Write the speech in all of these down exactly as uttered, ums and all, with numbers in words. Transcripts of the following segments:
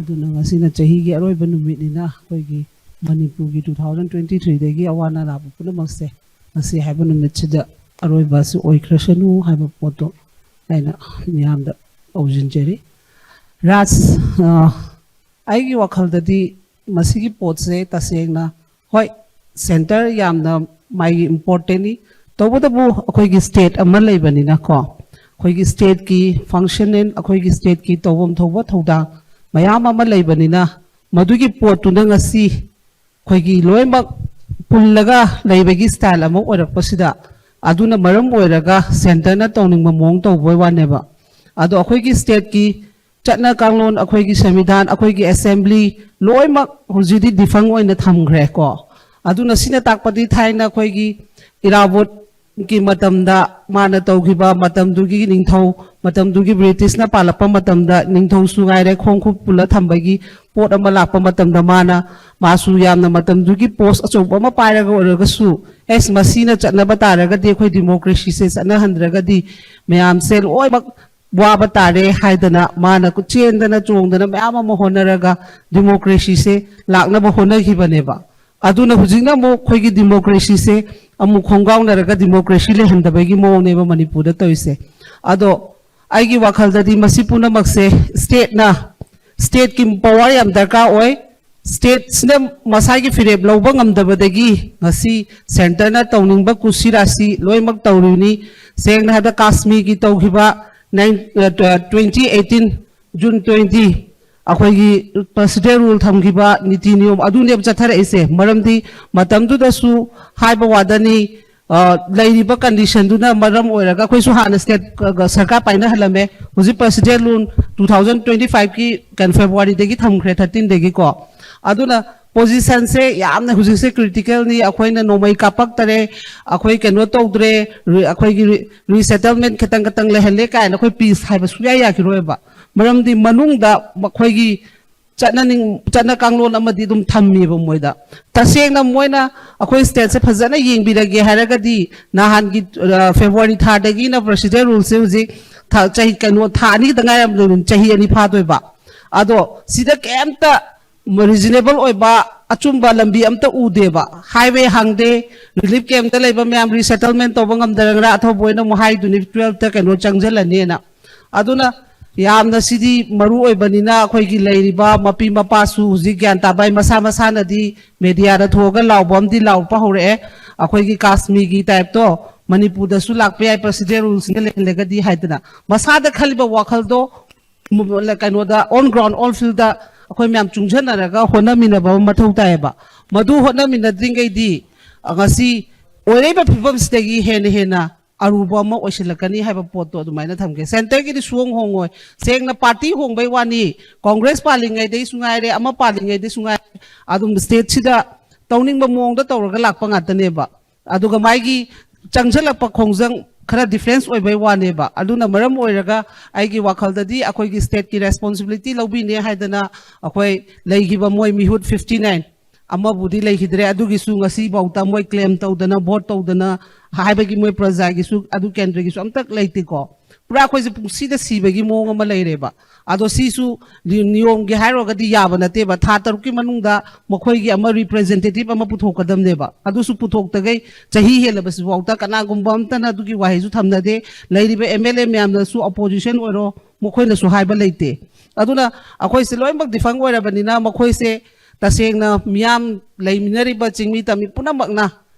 ꯑꯗꯨꯅ ꯉꯁꯤꯅ ꯆꯍꯤꯒꯤ ꯑꯔꯣꯏꯕ ꯅꯨꯃꯤꯠꯅꯤꯅ ꯑꯩꯈꯣꯏꯒꯤ ꯃꯅꯤꯄꯨꯔꯒꯤ two thousand twenty three ꯗꯒꯤ ꯑꯋꯥ ꯑꯅꯥ ꯂꯥꯛꯄ ꯄꯨꯝꯅꯃꯛꯁꯦ ꯉꯁꯤ ꯍꯥꯏꯕ ꯅꯨꯃꯤꯠꯁꯤꯗ ꯑꯔꯣꯏꯕ ꯑꯁꯤ ꯑꯣꯏꯈ꯭ꯔꯁꯅꯨ ꯍꯥꯏꯕ ꯄꯣꯠꯇꯣ ꯑꯩꯅ ꯃꯤꯌꯥꯝꯗ ꯇꯧꯁꯤꯟꯖꯔꯤ꯫ ꯔꯥꯖ, ꯑ, ꯑꯩꯒꯤ ꯋꯥꯈꯜꯗꯗꯤ ꯃꯁꯤꯒꯤ ꯄꯣꯠꯁꯦ ꯇꯁꯦꯡꯅ, ꯍꯣꯏ, ꯁꯦꯟꯇꯔ ꯌꯥꯝꯅ ꯃꯥꯒꯤ ꯏꯝꯄꯣꯔꯇꯦꯟꯅꯤ, ꯇꯧꯕꯇꯕꯨ ꯑꯩꯈꯣꯏꯒꯤ ꯁ꯭ꯇꯦꯠ ꯑꯃ ꯂꯩꯕꯅꯤꯅꯀꯣ, ꯑꯩꯈꯣꯏꯒꯤ ꯁ꯭ꯇꯦꯠꯀꯤ ꯐꯪꯁꯟꯅꯦꯜ, ꯑꯩꯈꯣꯏꯒꯤ ꯁ꯭ꯇꯦꯠꯀꯤ ꯇꯧꯐꯝ ꯊꯣꯛꯄ ꯊꯧꯗꯥꯡ ꯃꯌꯥꯝ ꯑꯃ ꯂꯩꯕꯅꯤꯅ, ꯃꯗꯨꯒꯤ ꯄꯣꯠꯇꯨꯅ ꯉꯁꯤ ꯑꯩꯈꯣꯏꯒꯤ ꯂꯣꯏꯅꯃꯛ ꯄꯨꯜꯂꯒ ꯂꯩꯕꯒꯤ ꯁ꯭ꯇꯥꯏꯜ ꯑꯃ ꯑꯣꯏꯔꯛꯄꯁꯤꯗ, ꯑꯗꯨꯅ ꯃꯔꯝ ꯑꯣꯏꯔꯒ ꯁꯦꯟꯇꯔꯅ ꯇꯧꯅꯤꯡꯕ ꯃꯑꯣꯡ ꯇꯧꯕꯩ ꯋꯥꯅꯦꯕ꯫ ꯑꯗꯣ ꯑꯩꯈꯣꯏꯒꯤ ꯁ꯭ꯇꯦꯠꯀꯤ ꯆꯠꯅ ꯀꯥꯡꯂꯣꯟ, ꯑꯩꯈꯣꯏꯒꯤ ꯁꯪꯕꯤꯙꯥꯟ, ꯑꯩꯈꯣꯏꯒꯤ ꯑꯦꯁꯦꯝꯕ꯭ꯂꯤ ꯂꯣꯏꯅꯃꯛ ꯍꯧꯖꯤꯛꯇꯤ ꯗꯤꯐꯪ ꯑꯣꯏꯅ ꯊꯝꯈ꯭ꯔꯦꯀꯣ꯫ ꯑꯗꯨꯅ ꯁꯤꯅ ꯇꯥꯛꯄꯗꯤ ꯊꯥꯏꯅ ꯑꯩꯈꯣꯏꯒꯤ ꯏꯔꯥꯕꯣꯠꯀꯤ ꯃꯇꯝꯗ ꯃꯥꯅ ꯇꯧꯈꯤꯕ, ꯃꯇꯝꯗꯨꯒꯤ ꯅꯤꯡꯊꯧ, ꯃꯇꯝꯗꯨꯒꯤ ꯕ꯭ꯔꯤꯇꯤꯁꯅ ꯄꯥꯜꯂꯛꯄ ꯃꯇꯝꯗ ꯅꯤꯡꯊꯧꯁꯨ ꯉꯥꯏꯔꯦ, ꯈꯣꯡ ꯈꯨꯠ ꯄꯨꯜꯂ ꯊꯝꯕꯒꯤ ꯄꯣꯠ ꯑꯃ ꯂꯥꯛꯄ ꯃꯇꯝꯗ ꯃꯥꯅ, ꯃꯥꯁꯨ ꯌꯥꯝꯅ ꯃꯇꯝꯗꯨꯒꯤ ꯄꯣꯁ ꯑꯆꯧꯕ ꯑꯃ ꯄꯥꯏꯔꯒ ꯑꯣꯏꯔꯒꯁꯨ, ꯑꯦꯁ, ꯃꯁꯤꯅ ꯆꯠꯅꯕ ꯇꯥꯔꯒꯗꯤ, ꯑꯩꯈꯣꯏ ꯗꯤꯃꯣꯀ꯭ꯔꯦꯁꯤꯁꯦ ꯆꯠꯅꯍꯟꯗ꯭ꯔꯒꯗꯤ ꯃꯌꯥꯝꯁꯦ ꯂꯣꯏꯅꯃꯛ ꯋꯥꯕ ꯇꯥꯔꯦ ꯍꯥꯏꯗꯅ ꯃꯥꯅ ꯆꯦꯟꯗꯅ ꯆꯣꯡꯗꯅ ꯃꯌꯥꯝ ꯑꯃ ꯍꯣꯠꯅꯔꯒ ꯗꯤꯃꯣꯀ꯭ꯔꯦꯁꯤꯁꯦ ꯂꯥꯛꯅꯕ ꯍꯣꯠꯅꯈꯤꯕꯅꯦꯕ꯫ ꯑꯗꯨꯅ ꯍꯧꯖꯤꯛꯅ ꯑꯃꯨꯛ ꯑꯩꯈꯣꯏꯒꯤ ꯗꯤꯃꯣꯀ꯭ꯔꯦꯁꯤꯁꯦ ꯑꯃꯨꯛ ꯈꯣꯡꯒꯥꯎꯅꯔꯒ ꯗꯤꯃꯣꯀ꯭ꯔꯦꯁꯤ ꯂꯩꯍꯟꯗꯕꯒꯤ ꯃꯑꯣꯡꯅꯦꯕ ꯃꯅꯤꯄꯨꯔꯗ ꯇꯧꯔꯤꯁꯦ꯫ ꯑꯗꯣ ꯑꯩꯒꯤ ꯋꯥꯈꯜꯗꯗꯤ ꯃꯁꯤ ꯄꯨꯝꯅꯃꯛꯁꯦ ꯁ꯭ꯇꯦꯠꯅ, ꯁ꯭ꯇꯦꯠꯀꯤ ꯄꯋꯥꯔ ꯌꯥꯝ ꯗꯔꯀꯥꯔ ꯑꯣꯏ꯫ ꯁ꯭ꯇꯦꯠꯁꯤꯅ ꯃꯁꯥꯒꯤ ꯐꯤꯔꯦꯞ ꯂꯧꯕ ꯉꯝꯗꯕꯗꯒꯤ ꯉꯁꯤ ꯁꯦꯟꯇꯔꯅ ꯇꯧꯅꯤꯡꯕ ꯀꯨꯁꯤ ꯔꯥꯁꯤ ꯂꯣꯏꯅꯃꯛ ꯇꯧꯔꯤꯕꯅꯤ꯫ ꯁꯦꯡꯅ ꯍꯥꯏꯔꯕꯗ ꯀꯥꯁꯃꯤꯔꯒꯤ ꯇꯧꯈꯤꯕ ꯅꯥꯏꯟ-, ꯑ, twenty eighteen June twenty ꯑꯩꯈꯣꯏꯒꯤ ꯄ꯭ꯔꯁꯤꯗꯦꯟ ꯔꯨꯜ ꯊꯝꯈꯤꯕ ꯅꯤꯇꯤ ꯅꯤꯌꯣꯝ ꯑꯗꯨꯅꯦꯕ ꯆꯠꯊꯔꯛꯏꯁꯦ꯫ ꯃꯔꯝꯗꯤ ꯃꯇꯝꯗꯨꯗꯁꯨ ꯍꯥꯏꯕ ꯋꯥꯗꯅꯤ, ꯑ, ꯂꯩꯔꯤꯕ ꯀꯟꯗꯤꯁꯟꯗꯨꯅ ꯃꯔꯝ ꯑꯣꯏꯔꯒ ꯑꯩꯈꯣꯏꯁꯨ ꯍꯥꯟꯅ ꯁ꯭ꯇꯦꯠ, ꯑ, ꯁꯔꯀꯥꯔ ꯄꯥꯏꯅꯍꯜꯂꯝꯃꯦ꯫ ꯍꯧꯖꯤꯛ president rule two thousand twenty five ꯀꯤ ꯀꯩꯅꯣ ꯐꯦꯕ꯭ꯔꯨꯋꯥꯔꯤꯗꯒꯤ ꯊꯝꯈ꯭ꯔꯦ, thirteen ꯗꯒꯤꯀꯣ꯫ ꯑꯗꯨꯅ ꯄꯣꯖꯤꯁꯟꯁꯦ ꯌꯥꯝꯅ ꯍꯧꯖꯤꯛꯁꯦ ꯀ꯭ꯔꯤꯇꯤꯀꯦꯜꯅꯤ꯫ ꯑꯩꯈꯣꯏꯅ ꯅꯣꯡꯃꯩ ꯀꯥꯞꯄꯛꯇꯔꯦ, ꯑꯩꯈꯣꯏ ꯀꯩꯅꯣ ꯇꯧꯗ꯭ꯔꯦ, ꯔꯤ-, ꯑꯩꯈꯣꯏꯒꯤ ꯔꯤ-, ꯔꯤꯁꯦꯇꯜꯃꯦꯟ ꯈꯤꯇꯪ ꯈꯤꯇꯪ ꯂꯩꯍꯜꯂꯦ ꯀꯥꯏꯅ ꯑꯩꯈꯣꯏ ꯄꯤꯁ ꯍꯥꯏꯕ ꯁꯨꯡꯌꯥ ꯌꯥꯈꯤꯔꯣꯏꯕ꯫ ꯃꯔꯝꯗꯤ ꯃꯅꯨꯡꯗ ꯃꯈꯣꯏꯒꯤ ꯆꯠꯅꯅꯤꯡ-, ꯆꯠꯅ ꯀꯥꯡꯂꯣꯟ ꯑꯃꯗꯤ ꯑꯗꯨꯝ ꯊꯝꯃꯦꯕ ꯃꯣꯏꯗ꯫ ꯇꯁꯦꯡꯅ ꯃꯣꯏꯅ ꯑꯩꯈꯣꯏ ꯁ꯭ꯇꯦꯠꯁꯦ ꯐꯖꯅ ꯌꯦꯡꯕꯤꯔꯒꯦ ꯍꯥꯏꯔꯒꯗꯤ ꯅꯍꯥꯟꯒꯤ, ꯑ, ꯐꯦꯕ꯭ꯔꯨꯋꯥꯔꯤ ꯊꯥꯗꯒꯤꯅ ꯄ꯭ꯔꯁꯤꯗꯦꯟ ꯔꯨꯜꯁꯦ ꯍꯧꯖꯤꯛ ꯊꯥ, ꯆꯍꯤ, ꯀꯩꯅꯣ, ꯊꯥ ꯑꯅꯤ ꯈꯛꯇ ꯉꯥꯏꯔꯝꯗꯣꯏꯅꯤ, ꯆꯍꯤ ꯑꯅꯤ ꯐꯥꯗꯣꯏꯕ꯫ ꯑꯗꯣ ꯁꯤꯗ ꯀꯩꯝꯇ reasonable ꯑꯣꯏꯕ ꯑꯆꯨꯝꯕ ꯂꯝꯕꯤ ꯑꯝꯇ ꯎꯗꯦꯕ꯫ Highway ꯍꯥꯡꯗꯦ, relief camp ꯇ ꯂꯩꯕ ꯃꯌꯥꯝ resettlement ꯇꯧꯕ ꯉꯝꯗꯔꯒ ꯑꯊꯧꯕ ꯑꯣꯏꯅ ꯑꯃꯨꯛ ꯍꯥꯏꯗꯨꯅꯤ twelve ꯇ ꯀꯩꯅꯣ ꯆꯪꯁꯤꯜꯂꯅꯤꯅ꯫ ꯑꯗꯨꯅ ꯌꯥꯝꯅ ꯁꯤꯗꯤ ꯃꯔꯨ ꯑꯣꯏꯕꯅꯤꯅ ꯑꯩꯈꯣꯏꯒꯤ ꯂꯩꯔꯤꯕ ꯃꯄꯤ ꯃꯄꯥꯁꯨ ꯍꯧꯖꯤꯛ ꯒ꯭ꯌꯥꯟ ꯇꯥꯕ ꯍꯥꯏ, ꯃꯁꯥ ꯃꯁꯥꯅꯗꯤ media ꯗ ꯊꯣꯛꯑꯒ ꯂꯥꯎꯕ ꯑꯃꯗꯤ ꯂꯥꯎꯔꯛꯄ ꯍꯧꯔꯛꯑꯦ꯫ ꯑꯩꯈꯣꯏꯒꯤ ꯀꯥꯁꯃꯤꯔꯒꯤ type ꯇꯣ ꯃꯅꯤꯄꯨꯔꯗꯁꯨ ꯂꯥꯛꯄ ꯌꯥꯏ, president rule ꯁꯤꯅ ꯂꯩꯍꯜꯂꯒꯗꯤ ꯍꯥꯏꯗꯅ ꯃꯁꯥꯗ ꯈꯜꯂꯤꯕ ꯋꯥꯈꯜꯗꯣ ꯀꯩꯅꯣꯗ on ground, on field ꯗ ꯑꯩꯈꯣꯏ ꯃꯌꯥꯝ ꯆꯨꯡꯁꯟꯅꯔꯒ ꯍꯣꯠꯅꯃꯤꯟꯅꯕ ꯑꯃ ꯃꯊꯧ ꯇꯥꯏꯌꯦꯕ꯫ ꯃꯗꯨ ꯍꯣꯠꯅꯃꯤꯟꯅꯗ꯭ꯔꯤꯉꯩꯗꯤ ꯉꯁꯤ ꯑꯣꯏꯔꯛꯏꯕ ꯐꯤꯕꯝꯁꯤꯗꯒꯤ ꯍꯦꯟꯅ ꯍꯦꯟꯅ ꯑꯔꯨꯕ ꯑꯃ ꯑꯣꯏꯁꯤꯜꯂꯛꯀꯅꯤ ꯍꯥꯏꯕ ꯄꯣꯠꯇꯣ ꯑꯗꯨꯃꯥꯏꯅ ꯊꯝꯒꯦ꯫ Centre ꯒꯤꯗꯤ ꯁꯨꯍꯣꯡ ꯍꯣꯡꯉꯣꯏ꯫ ꯁꯦꯡꯅ party ꯍꯣꯡꯕꯩ ꯋꯥꯅꯤ, Congress ꯄꯥꯜꯂꯤꯉꯩꯗꯩꯁꯨ ꯉꯥꯏꯔꯦ, ꯑꯃ ꯄꯥꯜꯂꯤꯉꯩꯗꯁꯨ ꯉꯥꯏꯔꯦ, ꯑꯗꯨꯝ state ꯁꯤꯗ ꯇꯧꯅꯤꯡꯕ ꯃꯑꯣꯡꯗ ꯇꯧꯔꯒ ꯂꯥꯛꯄ ꯉꯥꯛꯇꯅꯦꯕ꯫ ꯑꯗꯨꯒ ꯃꯥꯒꯤ ꯆꯪꯁꯤꯜꯂꯛꯄ ꯈꯣꯡꯖꯪ ꯈꯔ difference ꯑꯣꯏꯕꯩ ꯋꯥꯅꯦꯕ꯫ ꯑꯗꯨꯅ ꯃꯔꯝ ꯑꯣꯏꯔꯒ ꯑꯩꯒꯤ ꯋꯥꯈꯜꯗꯗꯤ ꯑꯩꯈꯣꯏꯒꯤ state ꯀꯤ responsibility ꯂꯧꯕꯤꯅꯦ ꯍꯥꯏꯗꯅ ꯑꯩꯈꯣꯏ ꯂꯩꯈꯤꯕ ꯃꯣꯏ ꯃꯤꯍꯨꯠ fifty nine ꯑꯃꯕꯨꯗꯤ ꯂꯩꯈꯤꯗ꯭ꯔꯦ꯫ ꯑꯗꯨꯒꯤꯁꯨ ꯉꯁꯤꯐꯥꯎꯗ ꯃꯣꯏ claim ꯇꯧꯗꯅ, vote ꯇꯧꯗꯅ ꯍꯥꯏꯕꯒꯤ ꯃꯣꯏ ꯄ꯭ꯔꯖꯥꯒꯤꯁꯨ, ꯑꯗꯨ ꯀꯦꯟꯗ꯭ꯔꯒꯤꯁꯨ ꯑꯝꯇ ꯂꯩꯇꯦꯀꯣ꯫ ꯄꯨꯔꯥ ꯑꯩꯈꯣꯏꯁꯦ ꯄꯨꯡꯁꯤꯗ ꯁꯤꯕꯒꯤ ꯃꯑꯣꯡ ꯑꯃ ꯂꯩꯔꯦꯕ꯫ ꯑꯗꯣ ꯁꯤꯁꯨ ꯅꯤ-, ꯅꯤꯌꯣꯝꯒꯤ ꯍꯥꯏꯔꯨꯔꯒꯗꯤ ꯌꯥꯕ ꯅꯠꯇꯦꯕ꯫ ꯊꯥ ꯇꯔꯨꯛꯀꯤ ꯃꯅꯨꯡꯗ ꯃꯈꯣꯏꯒꯤ ꯑꯃ representative ꯑꯃ ꯄꯨꯊꯣꯛꯀꯗꯕꯅꯦꯕ꯫ ꯑꯗꯨꯁꯨ ꯄꯨꯊꯣꯛꯇꯈꯩ ꯆꯍꯤ ꯍꯦꯜꯂꯕꯁꯤꯐꯥꯎꯗ ꯀꯅꯥꯒꯨꯝꯕ ꯑꯝꯇꯅ ꯑꯗꯨꯒꯤ ꯋꯥꯍꯩꯁꯨ ꯊꯝꯅꯗꯦ꯫ ꯂꯩꯔꯤꯕ M L A ꯃꯌꯥꯝꯅꯁꯨ, opposition ꯑꯣꯏꯔꯣ, ꯃꯈꯣꯏꯅꯁꯨ ꯍꯥꯏꯕ ꯂꯩꯇꯦ꯫ ꯑꯗꯨꯅ ꯑꯩꯈꯣꯏꯁꯦ ꯂꯣꯏꯅꯃꯛ defunct ꯑꯣꯏꯔꯕꯅꯤꯅ ꯃꯈꯣꯏꯁꯦ ꯇꯁꯦꯡꯅ ꯃꯤꯌꯥꯝ ꯂꯩꯃꯤꯟꯅꯔꯤꯕ ꯆꯤꯡꯃꯤ ꯇꯝꯃꯤ ꯄꯨꯝꯅꯃꯛꯅ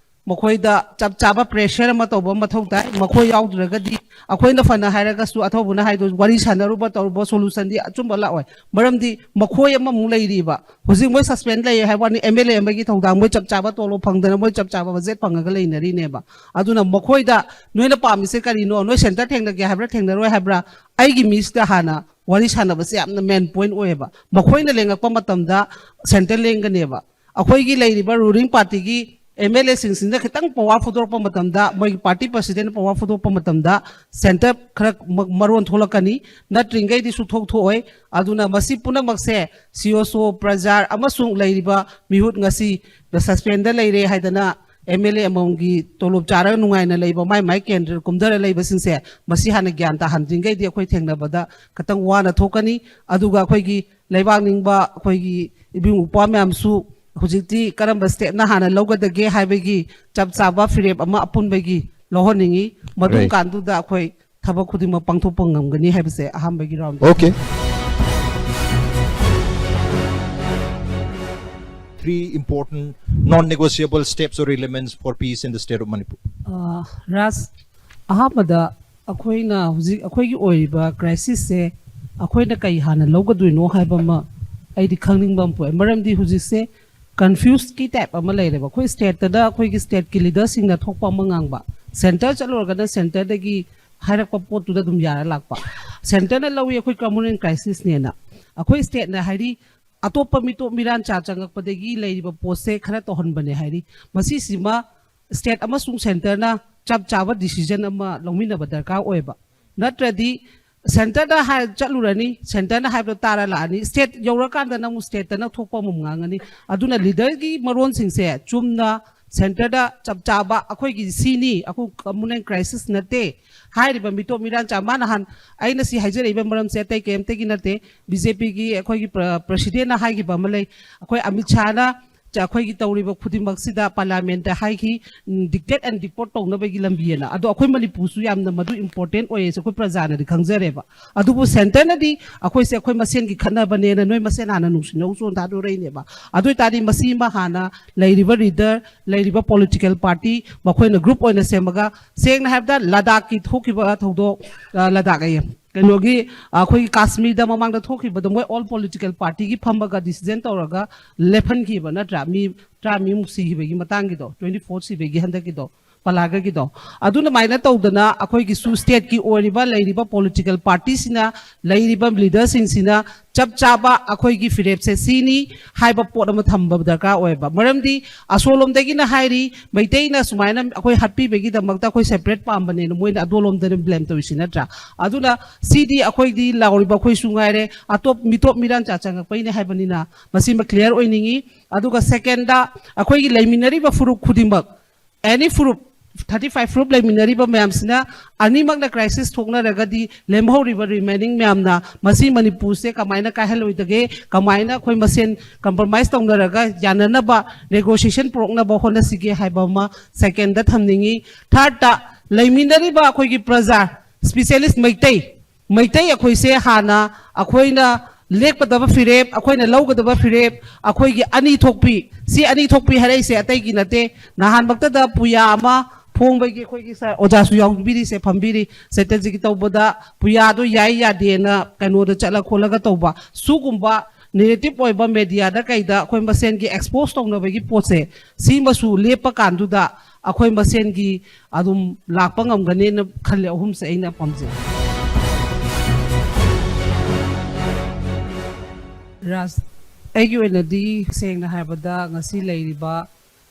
ꯃꯈꯣꯏꯗ ꯆꯞ ꯆꯥꯕ pressure ꯑꯃ ꯇꯧꯕ ꯑꯃ ꯃꯊꯧ ꯇꯥꯏ꯫ ꯃꯈꯣꯏ ꯌꯥꯎꯗ꯭ꯔꯒꯗꯤ ꯑꯩꯈꯣꯏꯅ ꯐꯅ ꯍꯥꯏꯔꯒꯁꯨ, ꯑꯊꯧꯕꯅ ꯍꯥꯏꯗꯣ, ꯋꯥꯔꯤ ꯁꯥꯟꯅꯔꯨꯕ ꯇꯧꯔꯨꯕ solution ꯗꯤ ꯑꯆꯨꯝꯕ ꯂꯥꯛꯑꯣꯏ꯫ ꯃꯔꯝꯗꯤ ꯃꯈꯣꯏ ꯑꯃꯃꯨꯛ ꯂꯩꯔꯤꯕ꯫ ꯍꯧꯖꯤꯛ ꯃꯣꯏ suspend ꯂꯩꯌꯦ ꯍꯥꯏꯕ ꯋꯥꯅꯤ, M L A ꯑꯃꯒꯤ ꯊꯧꯗꯥꯡ, ꯃꯣꯏ ꯆꯞ ꯆꯥꯕ ꯇꯣꯂꯣꯞ ꯐꯪꯗꯅ, ꯃꯣꯏ ꯆꯞ ꯆꯥꯕ budget ꯐꯪꯉꯒ ꯂꯩꯅꯔꯤꯅꯦꯕ꯫ ꯑꯗꯨꯅ ꯃꯈꯣꯏꯗ ꯅꯣꯏꯅ ꯄꯥꯝꯃꯤꯁꯦ ꯀꯔꯤꯅꯣ? ꯅꯣꯏ centre ꯊꯦꯡꯅꯒꯦ ꯍꯥꯏꯕ꯭ꯔꯥ, ꯊꯦꯡꯅꯔꯣꯏ ꯍꯥꯏꯕ꯭ꯔꯥ? ꯑꯩꯒꯤ ꯃꯤꯁꯤꯗ ꯍꯥꯟꯅ ꯋꯥꯔꯤ ꯁꯥꯟꯅꯕꯁꯦ ꯌꯥꯝꯅ main point ꯑꯣꯏꯌꯦꯕ꯫ ꯃꯈꯣꯏꯅ ꯂꯦꯡꯉꯛꯄ ꯃꯇꯝꯗ centre ꯂꯦꯡꯒꯅꯦꯕ꯫ ꯑꯩꯈꯣꯏꯒꯤ ꯂꯩꯔꯤꯕ ruling party ꯒꯤ M L A ꯁꯤꯡꯁꯤꯅ ꯈꯤꯇꯪ power ꯐꯨꯗꯣꯔꯛꯄ ꯃꯇꯝꯗ, ꯃꯣꯏꯒꯤ party president ꯅ power ꯐꯨꯗꯣꯔꯛꯄ ꯃꯇꯝꯗ centre ꯈꯔ ꯃ-, ꯃꯔꯣꯟ ꯊꯣꯛꯂꯛꯀꯅꯤ, ꯅꯠꯇ꯭ꯔꯤꯉꯩꯗꯤ ꯁꯨꯛꯊꯣꯛ ꯊꯣꯛꯑꯣꯏ꯫ ꯑꯗꯨꯅ ꯃꯁꯤ ꯄꯨꯝꯅꯃꯛꯁꯦ C O C O, ꯄ꯭ꯔꯖꯥ ꯑꯃꯁꯨꯡ ꯂꯩꯔꯤꯕ ꯃꯤꯍꯨꯠ ꯉꯁꯤ suspend ꯗ ꯂꯩꯔꯦ ꯍꯥꯏꯗꯅ ꯑꯦꯝ ꯑꯦꯜ ꯑꯦ ꯑꯃꯃꯝꯒꯤ ꯇꯣꯂꯣꯞ ꯆꯥꯔꯒ ꯅꯨꯡꯉꯥꯏꯅ ꯂꯩꯕ, ꯃꯥꯏ ꯃꯥꯏ ꯀꯦꯟꯗ꯭ꯔ ꯀꯨꯝꯊꯔ ꯂꯩꯕꯁꯤꯡꯁꯦ, ꯃꯁꯤ ꯍꯥꯟꯅ ꯒ꯭ꯌꯥꯟ ꯇꯥꯍꯟꯗ꯭ꯔꯤꯉꯩꯗꯤ ꯑꯩꯈꯣꯏ ꯊꯦꯡꯅꯕꯗ ꯈꯤꯇꯪ ꯋꯥꯅ ꯊꯣꯛꯀꯅꯤ꯫ ꯑꯗꯨꯒ ꯑꯩꯈꯣꯏꯒꯤ ꯂꯩꯕꯥꯛ ꯅꯤꯡꯕ ꯑꯩꯈꯣꯏꯒꯤ ꯏꯕꯨꯡ ꯏꯄ꯭ꯋꯥ ꯃꯌꯥꯝꯁꯨ ꯍꯧꯖꯤꯛꯇꯤ ꯀꯔꯝꯕ ꯁ꯭ꯇꯦꯞꯅ ꯍꯥꯟꯅ ꯂꯧꯒꯗꯒꯦ ꯍꯥꯏꯕꯒꯤ ꯆꯞ ꯆꯥꯕ ꯐꯤꯔꯦꯞ ꯑꯃ ꯑꯄꯨꯟꯕꯒꯤ ꯂꯧꯍꯟꯅꯤꯡꯉꯤ꯫ ꯃꯗꯨꯝ Right. ꯀꯥꯟꯗꯨꯗ ꯑꯩꯈꯣꯏ ꯊꯕꯛ ꯈꯨꯗꯤꯡꯃꯛ ꯄꯥꯡꯊꯣꯛꯄ ꯉꯝꯒꯅꯤ ꯍꯥꯏꯕꯁꯦ ꯑꯍꯥꯟꯕꯒꯤ round. Okay. Three important non-negotiable steps or elements for peace in the state of Manipur. ꯑ, ꯔꯥꯖ, ꯑꯍꯥꯟꯕꯗ ꯑꯩꯈꯣꯏꯅ ꯍꯧꯖꯤꯛ ꯑꯩꯈꯣꯏꯒꯤ ꯑꯣꯏꯔꯤꯕ ꯀ꯭ꯔꯥꯏꯁꯤꯁꯁꯦ ꯑꯩꯈꯣꯏꯅ ꯀꯩ ꯍꯥꯟꯅ ꯂꯧꯒꯗꯣꯏꯅꯣ ꯍꯥꯏꯕ ꯑꯃ ꯑꯩꯗꯤ ꯈꯪꯅꯤꯡꯕ ꯑꯃ ꯄꯣꯛꯑꯦ꯫ ꯃꯔꯝꯗꯤ ꯍꯧꯖꯤꯛꯁꯦ ꯀꯟꯐ꯭ꯌꯨꯁꯀꯤ ꯇꯥꯏꯞ ꯑꯃ ꯂꯩꯔꯦꯕ꯫ ꯑꯩꯈꯣꯏ ꯁ꯭ꯇꯦꯠꯇꯗ ꯑꯩꯈꯣꯏꯒꯤ ꯁ꯭ꯇꯦꯠꯀꯤ ꯂꯤꯗꯔꯁꯤꯡꯅ ꯊꯣꯛꯄ ꯑꯃ ꯉꯥꯡꯕ, ꯁꯦꯟꯇꯔ ꯆꯠꯂꯨꯔꯒꯅ ꯁꯦꯟꯇꯔꯗꯒꯤ ꯍꯥꯏꯔꯛꯄ ꯄꯣꯠꯇꯨꯗ ꯑꯗꯨꯝ ꯌꯥꯔ ꯂꯥꯛꯄ꯫ ꯁꯦꯟꯇꯔꯅ ꯂꯧꯏ ꯑꯩꯈꯣꯏ ꯀꯃꯟ ꯀ꯭ꯔꯥꯏꯁꯤꯁꯅꯦꯅ꯫ ꯑꯩꯈꯣꯏ ꯁ꯭ꯇꯦꯠꯅ ꯍꯥꯏꯔꯤ ꯑꯇꯣꯞꯄ ꯃꯤꯇꯣꯞ ꯃꯤꯔꯥꯟ ꯆꯥ ꯆꯪꯉꯛꯄꯗꯒꯤ ꯂꯩꯔꯤꯕ ꯄꯣꯠꯁꯦ ꯈꯔ ꯇꯧꯍꯟꯕꯅꯦ ꯍꯥꯏꯔꯤ꯫ ꯃꯁꯤꯁꯤꯃ ꯁ꯭ꯇꯦꯠ ꯑꯃꯁꯨꯡ ꯁꯦꯟꯇꯔꯅ ꯆꯞ ꯆꯥꯕ ꯗꯤꯁꯤꯖꯟ ꯑꯃ ꯂꯧꯃꯤꯟꯅꯕ ꯗꯔꯀꯥꯔ ꯑꯣꯏꯕ꯫ ꯅꯠꯇ꯭ꯔꯗꯤ ꯁꯦꯟꯇꯔꯗ ꯍꯥꯏ-, ꯆꯠꯂꯨꯔꯅꯤ, ꯁꯦꯟꯇꯔꯅ ꯍꯥꯏꯕꯗꯣ ꯇꯥꯔ ꯂꯥꯛꯑꯅꯤ, ꯁ꯭ꯇꯦꯠ ꯌꯧꯔꯀꯥꯟꯗꯅ ꯑꯃꯨꯛ ꯁ꯭ꯇꯦꯠꯇꯅ ꯊꯣꯛꯄ ꯑꯃꯨꯛ ꯉꯥꯡꯉꯅꯤ꯫ ꯑꯗꯨꯅ ꯂꯤꯗꯔꯒꯤ ꯃꯔꯣꯟꯁꯤꯡꯁꯦ ꯆꯨꯝꯅ ꯁꯦꯟꯇꯔꯗ ꯆꯞ ꯆꯥꯕ ꯑꯩꯈꯣꯏꯒꯤ ꯁꯤꯅꯤ, ꯑꯩꯈꯣꯏ ꯀꯃꯟ ꯀ꯭ꯔꯥꯏꯁꯤꯁ ꯅꯠꯇꯦ, ꯍꯥꯏꯔꯤꯕ ꯃꯤꯇꯣꯞ ꯃꯤꯔꯥꯟ ꯆꯥ-, ꯃꯥ ꯅꯍꯥꯟ ꯑꯩꯅ ꯁꯤ ꯍꯥꯏꯖꯔꯛꯏꯕ ꯃꯔꯝꯁꯦ ꯑꯇꯩ ꯀꯔꯤꯝꯇꯒꯤ ꯅꯠꯇꯦ, ꯕꯤ ꯖꯦ ꯄꯤꯒꯤ ꯑꯩꯈꯣꯏꯒꯤ ꯄ꯭ꯔ-, ꯄ꯭ꯔꯁꯤꯗꯦꯟꯅ ꯍꯥꯏꯈꯤꯕ ꯑꯃ ꯂꯩ, ꯑꯩꯈꯣꯏ ꯑꯃꯤꯠ ꯁꯥꯍꯅ ꯆ-, ꯑꯩꯈꯣꯏꯒꯤ ꯇꯧꯔꯤꯕ ꯈꯨꯗꯤꯡꯃꯛꯁꯤꯗ ꯄꯥꯔꯂꯤꯌꯥꯃꯦꯟꯠꯇ ꯍꯥꯏꯈꯤ, ꯎꯝ, dictate and deport ꯇꯧꯅꯕꯒꯤ ꯂꯝꯕꯤꯑꯅ꯫ ꯑꯗꯣ ꯑꯩꯈꯣꯏ ꯃꯅꯤꯄꯨꯔꯁꯨ ꯌꯥꯝꯅ ꯃꯗꯨ ꯏꯝꯄꯣꯔꯇꯦꯟ ꯑꯣꯏꯌꯦꯁꯦ ꯑꯩꯈꯣꯏ ꯄ꯭ꯔꯖꯥꯅꯗꯤ ꯈꯪꯖꯔꯦꯕ꯫ ꯑꯗꯨꯕꯨ ꯁꯦꯟꯇꯔꯅꯗꯤ ꯑꯩꯈꯣꯏꯁꯦ ꯑꯩꯈꯣꯏ ꯃꯁꯦꯟꯒꯤ ꯈꯠꯅꯕꯅꯦꯅ, ꯅꯣꯏ ꯃꯁꯦꯟ ꯍꯥꯟꯅ ꯅꯨꯡꯁꯤꯅꯧ ꯆꯣꯟ ꯊꯥꯗꯣꯔꯛꯏꯅꯦꯕ꯫ ꯑꯗꯨ ꯑꯣꯏꯇꯥꯔꯗꯤ ꯃꯁꯤꯃ ꯍꯥꯟꯅ ꯂꯩꯔꯤꯕ ꯂꯤꯗꯔ, ꯂꯩꯔꯤꯕ ꯄꯣꯂꯤꯇꯤꯀꯦꯜ ꯄꯥꯔꯇꯤ ꯃꯈꯣꯏꯅ ꯒ꯭ꯔꯨꯞ ꯑꯣꯏꯅ ꯁꯦꯝꯃꯒ, ꯁꯦꯡꯅ ꯍꯥꯏꯔꯕꯗ ꯂꯗꯥꯛꯀꯤ ꯊꯣꯛꯈꯤꯕ ꯊꯧꯗꯣꯛ, ꯑ, ꯂꯗꯥꯛ ꯑꯌꯦ, ꯀꯩꯅꯣꯒꯤ, ꯑ, ꯑꯩꯈꯣꯏꯒꯤ ꯀꯥꯁꯃꯤꯔꯗ ꯃꯃꯥꯡꯗ ꯊꯣꯛꯈꯤꯕꯗꯣ ꯃꯣꯏ ꯑꯣꯜ ꯄꯣꯂꯤꯇꯤꯀꯦꯜ ꯄꯥꯔꯇꯤꯒꯤ ꯐꯝꯃꯒ ꯗꯤꯁꯤꯖꯟ ꯇꯧꯔꯒ ꯂꯦꯞꯍꯟꯈꯤꯕ ꯅꯠꯇ꯭ꯔꯥ? ꯃꯤ ꯇꯔꯥꯃꯔꯤꯃꯨꯛ ꯁꯤꯈꯤꯕꯒꯤ ꯃꯇꯥꯡꯒꯤꯗꯣ, ꯇ꯭ꯋꯦꯟꯇꯤ ꯐꯣꯔ ꯁꯤꯕꯒꯤ ꯍꯟꯗꯛꯀꯤꯗꯣ꯫ ꯄꯂꯥꯒꯒꯤꯗꯣ꯫ ꯑꯗꯨꯃꯥꯏꯅ ꯇꯧꯗꯅ ꯑꯩꯈꯣꯏꯒꯤꯁꯨ stateꯀꯤ ꯑꯣꯏꯔꯤꯕ ꯂꯩꯔꯤꯕ political partyꯁꯤꯅ, ꯂꯩꯔꯤꯕ leaderꯁꯤꯡꯁꯤꯅ ꯆꯞ ꯆꯥꯕ ꯑꯩꯈꯣꯏꯒꯤ ꯐꯤꯔꯦꯞꯁꯦ ꯁꯤꯅꯤ ꯍꯥꯏꯕ ꯄꯣꯠ ꯑꯃ ꯊꯝꯕ ꯗꯔꯀꯥꯔ ꯑꯣꯏꯕ꯫ ꯃꯔꯝꯗꯤ ꯑꯁꯣꯂꯣꯝꯗꯒꯤꯅ ꯍꯥꯏꯔꯤ, ꯃꯩꯇꯩꯅ ꯁꯨꯃꯥꯏꯅ ꯑꯩꯈꯣꯏ ꯍꯥꯠꯄꯤꯕꯒꯤꯗꯃꯛꯇ ꯑꯩꯈꯣꯏ separate ꯄꯥꯝꯕꯅꯦꯅ ꯃꯣꯏꯅ ꯑꯗꯣꯂꯣꯝꯗꯅ blame ꯇꯧꯔꯤꯁꯤ ꯅꯠꯇ꯭ꯔꯥ? ꯑꯗꯨꯅ ꯁꯤꯗꯤ ꯑꯩꯈꯣꯏꯗꯤ ꯂꯥꯎꯔꯤꯕ ꯑꯩꯈꯣꯏꯁꯨ ꯉꯥꯏꯔꯦ, ꯑꯇꯣꯞ ꯃꯤꯇꯣꯞ ꯃꯤꯔꯥꯟ ꯆꯥ ꯆꯪꯉꯛꯄꯩꯅꯦ ꯍꯥꯏꯕꯅꯤꯅ ꯃꯁꯤꯃ clear ꯑꯣꯏꯅꯤꯡꯉꯤ꯫ ꯑꯗꯨꯒ secondꯗ, ꯑꯩꯈꯣꯏꯒꯤ ꯂꯩꯃꯤꯟꯅꯔꯤꯕ ꯐꯨꯔꯨꯞ ꯈꯨꯗꯤꯡꯃꯛ, any ꯐꯨꯔꯨꯞ, thirty five ꯐꯨꯔꯨꯞ ꯂꯩꯃꯤꯟꯅꯔꯤꯕ ꯃꯌꯥꯝꯁꯤꯅ ꯑꯅꯤꯃꯛꯅ crisis ꯊꯣꯛꯅꯔꯒꯗꯤ ꯂꯦꯝꯍꯧꯔꯤꯕ remaining ꯃꯌꯥꯝꯅ ꯃꯁꯤ ꯃꯅꯤꯄꯨꯔꯁꯦ ꯀꯃꯥꯏꯅ ꯀꯥꯏꯍꯜꯂꯣꯏꯗꯒꯦ, ꯀꯃꯥꯏꯅ ꯑꯩꯈꯣꯏ ꯃꯁꯦꯟ compromise ꯇꯧꯅꯔꯒ ꯌꯥꯅꯅꯕ negotiation ꯄꯨꯔꯛꯅꯕ ꯍꯣꯠꯅꯁꯤꯒꯦ ꯍꯥꯏꯕ ꯑꯃ secondꯗ ꯊꯝꯅꯤꯡꯉꯤ꯫ Thirdꯇ, ꯂꯩꯃꯤꯟꯅꯔꯤꯕ ꯑꯩꯈꯣꯏꯒꯤ ꯄ꯭ꯔꯖꯥ, specialist ꯃꯩꯇꯩ, ꯃꯩꯇꯩ ꯑꯩꯈꯣꯏꯁꯦ ꯍꯥꯟꯅ ꯑꯩꯈꯣꯏꯅ ꯂꯦꯞꯀꯗꯕ ꯐꯤꯔꯦꯞ, ꯑꯩꯈꯣꯏꯅ ꯂꯧꯒꯗꯕ ꯐꯤꯔꯦꯞ, ꯑꯩꯈꯣꯏꯒꯤ ꯑꯅꯤ ꯊꯣꯛꯄꯤ, ꯁꯤ ꯑꯅꯤ ꯊꯣꯛꯄꯤ ꯍꯥꯏꯔꯛꯏꯁꯦ ꯑꯇꯩꯒꯤ ꯅꯠꯇꯦ꯫ ꯅꯍꯥꯟꯃꯛꯇꯗ ꯄꯨꯌꯥ ꯑꯃ ꯐꯣꯡꯕꯒꯤ ꯑꯩꯈꯣꯏꯒꯤ ꯁꯥꯔ ꯑꯣꯖꯥꯁꯨ ꯌꯥꯎꯕꯤꯔꯤꯁꯦ, ꯐꯝꯕꯤꯔꯤ, ꯆꯦꯇꯟꯖꯤꯒꯤ ꯇꯧꯕꯗ ꯄꯨꯌꯥꯗꯣ ꯌꯥꯏ ꯌꯥꯗꯦꯅ ꯀꯩꯅꯣꯗ ꯆꯠꯂ ꯈꯣꯠꯂꯒ ꯇꯧꯕ, ꯁꯤꯒꯨꯝꯕ negative ꯑꯣꯏꯕ mediaꯗ ꯀꯩꯗ ꯑꯩꯈꯣꯏ ꯃꯁꯦꯟꯒꯤ expose ꯇꯧꯅꯕꯒꯤ ꯄꯣꯠꯁꯦ, ꯁꯤꯃꯁꯨ ꯂꯦꯞꯄ ꯀꯥꯟꯗꯨꯗ ꯑꯩꯈꯣꯏ ꯃꯁꯦꯟꯒꯤ ꯑꯗꯨꯝ ꯂꯥꯛꯄ ꯉꯝꯒꯅꯦꯅ ꯈꯜꯂꯦ꯫ ꯑꯍꯨꯝꯁꯦ ꯑꯩꯅ ꯄꯥꯝꯖꯩ꯫ ꯔꯥꯖ, ꯑꯩꯒꯤ ꯑꯣꯏꯅꯗꯤ ꯁꯦꯡꯅ ꯍꯥꯏꯔꯕꯗ ꯉꯁꯤ ꯂꯩꯔꯤꯕ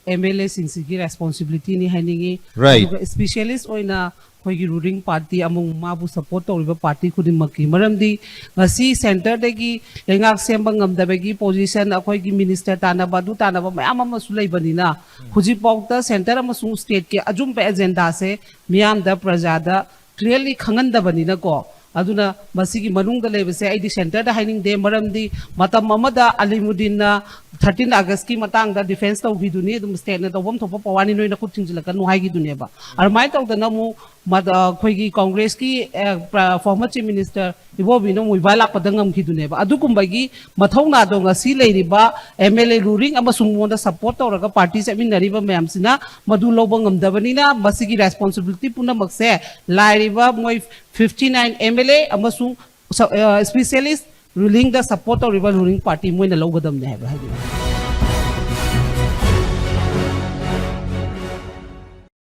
MLAꯁꯤꯡꯁꯤꯒꯤ responsibilityꯅꯤ ꯍꯥꯏꯅꯤꯡꯉꯤ꯫ Right. ꯑꯗꯨꯒ specialist ꯑꯣꯏꯅ ꯑꯩꯈꯣꯏꯒꯤ ruling party ꯑꯃꯨꯛ ꯃꯥꯕꯨ support ꯇꯧꯔꯤꯕ party ꯈꯨꯗꯤꯡꯃꯛꯀꯤ, ꯃꯔꯝꯗꯤ ꯉꯁꯤ centreꯗꯒꯤ ꯂꯩꯉꯥꯛ ꯁꯦꯝꯕ ꯉꯝꯗꯕꯒꯤ position, ꯑꯩꯈꯣꯏꯒꯤ minister ꯇꯥꯟꯅꯕ, ꯑꯗꯨ ꯇꯥꯟꯅꯕ ꯃꯌꯥꯝ ꯑꯃꯁꯨ ꯂꯩꯕꯅꯤꯅ, ꯍꯧꯖꯤꯛꯐꯥꯎꯗ centre ꯑꯃꯁꯨꯡ stateꯀꯤ ꯑꯆꯨꯝꯕ agendaꯁꯦ ꯃꯤꯌꯥꯝꯗ, ꯄ꯭ꯔꯖꯥꯗ clearly ꯈꯪꯍꯟꯗꯕꯅꯤꯅꯀꯣ꯫ ꯑꯗꯨꯅ ꯃꯁꯤꯒꯤ ꯃꯅꯨꯡꯗ ꯂꯩꯕꯁꯦ ꯑꯩꯗꯤ centreꯗ ꯍꯥꯏꯅꯤꯡꯗꯦ, ꯃꯔꯝꯗꯤ ꯃꯇꯝ ꯑꯃꯗ ꯑꯂꯤꯃꯨꯗꯤꯟꯅ thirteen Augustꯀꯤ ꯃꯇꯥꯡꯗ defence ꯇꯧꯈꯤꯗꯨꯅꯤ, ꯑꯗꯨꯝ stateꯅ ꯇꯧꯐꯝ ꯊꯣꯛꯄ powerꯅꯤ, ꯅꯣꯏꯅ ꯈꯨꯠ ꯊꯤꯡꯖꯤꯜꯂꯛꯀꯅꯨ ꯍꯥꯏꯈꯤꯗꯨꯅꯦꯕ꯫ ꯑꯗꯨꯃꯥꯏꯅ ꯇꯧꯗꯅ ꯑꯃꯨꯛ ꯃꯗ-, ꯑꯩꯈꯣꯏꯒꯤ Congressꯀꯤ, ꯑꯦ, ꯄ꯭ꯔ-, former Chief Minister ꯏꯕꯣꯕꯤꯅ ꯃꯣꯏꯕꯥ ꯂꯥꯛꯄꯗ ꯉꯝꯈꯤꯗꯨꯅꯦꯕ꯫ ꯑꯗꯨꯒꯨꯝꯕꯒꯤ ꯃꯊꯧꯅꯥꯗꯣ ꯉꯁꯤ ꯂꯩꯔꯤꯕ MLA ruling ꯑꯃꯁꯨꯡ ꯃꯉꯣꯟꯗ support ꯇꯧꯔꯒ party ꯆꯠꯃꯤꯟꯅꯔꯤꯕ ꯃꯌꯥꯝꯁꯤꯅ ꯃꯗꯨ ꯂꯧꯕ ꯉꯝꯗꯕꯅꯤꯅ, ꯃꯁꯤꯒꯤ responsibility ꯄꯨꯝꯅꯃꯛꯁꯦ ꯂꯥꯏꯔꯤꯕ ꯃꯣꯏ fifty nine MLA ꯑꯃꯁꯨꯡ ꯁ-, ꯑ, specialist rulingꯗ support ꯇꯧꯔꯤꯕ ruling party ꯃꯣꯏꯅ ꯂꯧꯒꯗꯕꯅꯦ ꯍꯥꯏꯕ ꯍꯥꯏꯅꯤꯡꯉꯤ꯫